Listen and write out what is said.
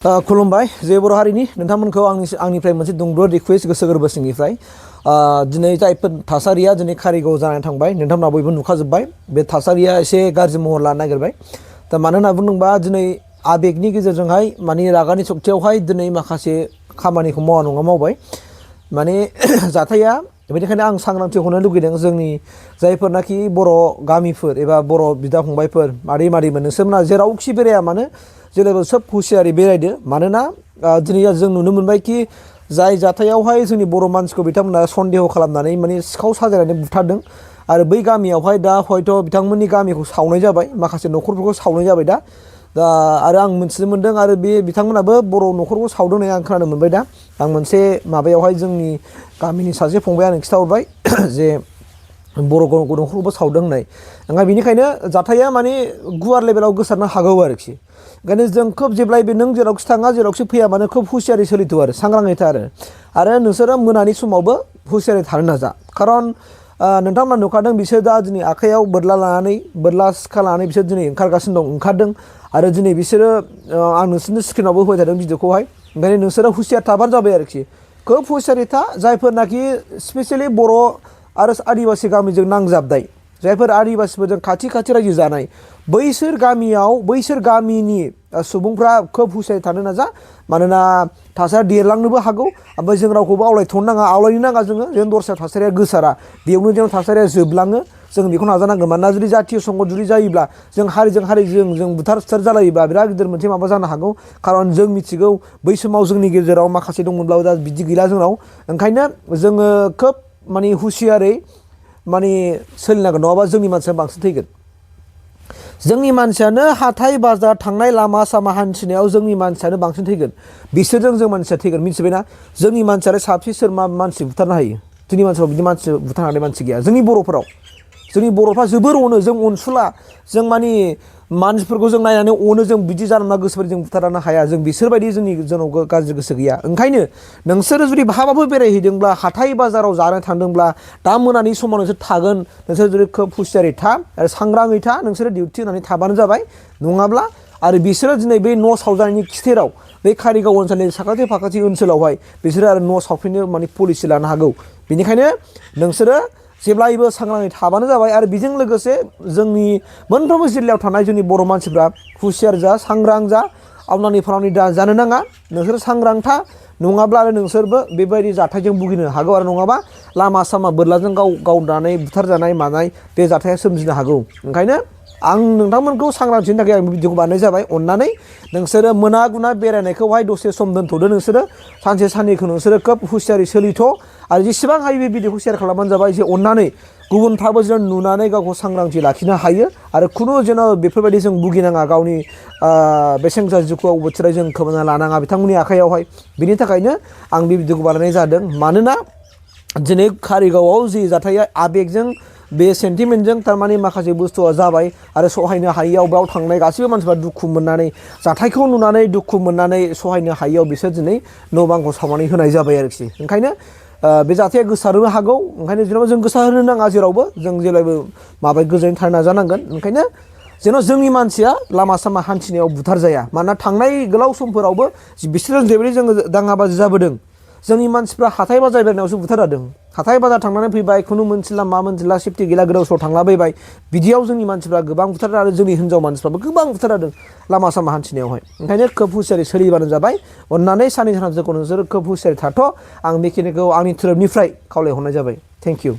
खुलुमबाय जे बर' हारिनि नोंथांमोनखौ आंनिफ्राय मोनसे दुंब्रुद रिक्वेस्ट गोसो गोरबो सिंनिफ्राय दिनै जायफोर थासारिया दिनै कारिगाव जानानै थांबाय नोंथांमोना बयबो नुखाजोब्बाय बे थासारिया एसे गाज्रि महर लानो नागिरबाय दा मानो होनना बुंदोंबा दिनै आबेगनि गेजेरजोंहाय माने रागानि सक्तियावहाय दिनै माखासे खामानिखौ मावा नङा मावबाय माने जाथाया बेनिखायनो आं सांग्रांथि होनो लुगैदों जोंनि जायफोरनाखि बर' गामिफोर एबा बर' बिदा फंबायफोर मादै मादैमोन नोंसोरमोना जेरावखि बेराया मानो जेब्लाबो सोब हुसियारि बेरायदो मानोना दिनै जों नुनो मोनबाय कि जाय जाथायावहाय जोंनि बर' मानसिखौ बिथांमोना सन्देह खालामनानै माने सिखाव साजायनानै बुथारदों आरो बै गामियावहाय दा हयथ' बिथांमोननि गामिखौ सावनाय जाबाय माखासे न'खरफोरखौ सावनाय जाबाय दा आरो आं मिथिनो मोनदों आरो बे बिथांमोनाबो बर' न'खरखौ सावदों होननानै आं खोनानो मोनबाय दा आं मोनसे माबायावहाय जोंनि गामिनि सासे फंबाया आंनो खिन्थाहरबाय जे बर' न'खरखौबो सावदों होननाय ओंखाय बेनिखायनो जाथाया माने गुवार लेभेलाव गोसारनो हागौ आरोखि ओंखायनो जों खोब जेब्लायबो नों जेरावखि थाङा जेरावखि फैया मानो खोब हुसियारि सोलिथ' आरो सांग्राङै था आरो नोंसोरो मोनानि समावबो हुसियारि थानो नाजा खारन नोंथांमोना नुखादों बिसोर दा दिनै आखाइयाव बोरला सिखा लानानै बिसोर दिनै ओंखारदों आरो दिनै बिसोरो आं नोंसोरनि स्क्रिनावबो होबाय थादों भिडिअखौहाय ओंखायनो नोंसोरो हुसियार थाबानो जाबाय आरोखि खोब हुसियारि था जायफोरनाखि स्पेसियेलि बर' आरो आदिबासि गामिजों नांजाबनाय जायफोर आदिबासिफोरजों खाथि रायजो जानाय बैसोर गामिनि सुबुंफ्रा खोब हुसियारि थानो नाजा मानोना थासारिया देरलांनोबो हागौ ओमफ्राय जों रावखौबो आवलायनो नाङा जोङो जेन दस्रा थासारिया गोसारा बेयावनो जेन थासारिया जोबलाङो जों बेखौ नाजानांगोन मानोना जुदि जातीय संगत जुदि जायोब्ला जों हारिजों जों बुथार सुथार जालायोब्ला बिराद गिदिर मोनसे माबा जानो हागौ खारन जों मिथिगौ बै समाव जोंनि गेजेराव माखासे दंमोनब्लाबो दा बिदि गैला जोंनाव ओंखायनो जोङो खोब माने हुसियारै माने सोलिनांगोन नङाबा जोंनि मानसिया बांसिन थैगोन जोंनि मानसियानो हाथाय बाजार थांनाय लामा सामा हान्थिनायाव जोंनि मानसियानो बांसिन थैगोन बिसोरजों जों मानसिया थैगोन मिथिबायना जोंनि मानसियालाय साबसे सोर मा मानसि बुथारनो हायो जोंनि मानसियाव बिदि मानसि बुथारनो हानाय मानसि गैया जोंनि बर'फ्रा जोबोर अनो जों अनसुला जों माने मानसिफोरखौ जों नायनानै अनो जों बिदि जानोब्ला गोसोबायदि जों बुथारनो हाया जों बिसोरबायदि जोंनाव गाज्रि गोसो गैया ओंखायनो नोंसोरो जुदि बहाबाबो बेरायहैदोंब्ला हाथाय बाजाराव जानो थांदोंब्ला दा मोनानि समाव नोंसोर थागोन नोंसोर जुदि खोब हुसियारि था आरो सांग्राङै था नोंसोरो डिउटि होनानै थाबानो जाबाय नङाब्ला आरो बिसोरो दिनै बे न' सावजानायनि खिथेराव बे कारिगाव ओनसोलनि साखाथि फाखाथि ओनसोलावहाय बिसोरो आरो न' सावफिननो माने पलिसि लानो हागौ बेनिखायनो नोंसोरो जेब्लायबो सांग्राङै थाबानो जाबाय आरो बेजों लोगोसे जोंनि मोनफ्रोमबो जिल्लायाव थानाय जोंनि बर' मानसिफ्रा हुसियार जा सांग्रां जा आवनानि फावनानि दा जानो नाङा नोंसोर सांग्रां था नङाब्ला आरो नोंसोरबो बेबायदि जाथायजों भुगिनो हागौ आरो नङाबा लामा सामा बोरलाजों गावनानै बुथारजानाय मानाय बे जाथाया सोमजिनो हागौ ओंखायनो आं नोंथांमोनखौ सांग्रांथिनि थाखाय आं भिडिअखौ बानायनाय जाबाय अननानै नोंसोरो मोना गुना बेरायनायखौहाय दसे सम दोन्थ'दो नोंसोरो सानसे साननैखौ नोंसोरो खोब हुसियारि सोलिथ' आरो जेसेबां हायो बे भिडिअखौ शेयार खालामबानो जाबाय एसे अननानै गुबुनफ्राबो जेन नुनानै गावखौ सांग्रांथि लाखिनो हायो आरो खुनु जेन' बेफोरबायदि जों भुगिनाङा गावनि बेसेन गोसा जिउखौ बोथोराव जों खोमाना लानाङा बिथांमोननि आखायावहाय बिनि थाखायनो आं बे भिडिअखौ बानायनाय जादों मानोना दिनै कारिगावआव जि जाथाया आबेगजों बे सेन्टिमेन्टजों थारमाने माखासे बुस्थुआ जाबाय आरो सहायनो हायियाव बेयाव थांनाय गासैबो मानसिफ्रा दुखु मोननानै जाथायखौ नुनानै दुखु मोननानै सहायनो हायियाव बिसोर दिनै न' बांखौ सावनानै होनाय जाबाय आरोखि ओंखायनो बे जाथाया गोसारनो हागौ ओंखायनो जेनेबा जों गोसारहोनो नाङा जेरावबो जों जेब्लायबो गोजोनै थानो नाजानांगोन ओंखायनो जेन' जोंनि मानसिया लामा सामा हान्थिनायाव बुथार जाया मानोना थांनाय गोलाव समफोरावबो बिसोरजों जेरैबायदि जोङो दाङाबाजि जाबोदों जोंनि मानसिफ्रा हाथाय बाजार बेरायनायावसो बुथारजादों हाथाय बाजार थांनानै फैबाय खुनु मोनथिला मा मोनथिला सेफटि गैला गोदाव सोराव थांलाबायबाय बिदियाव जोंनि मानसिफ्रा गोबां बुथारदों आरो जोंनि हिन्जाव मानसिफ्राबो गोबां बुथारजादों लामा सामा हान्थिनायावहाय ओंखायनो खोब हुसियारि सोलिबानो जाबाय अननानै साननै सानथामसोखौ नोंसोर खोब हुसियारि थाथ' आं बेखिनिखौ आंनि थोरोबनिफ्राय खावलायहरनाय जाबाय थेंक इउ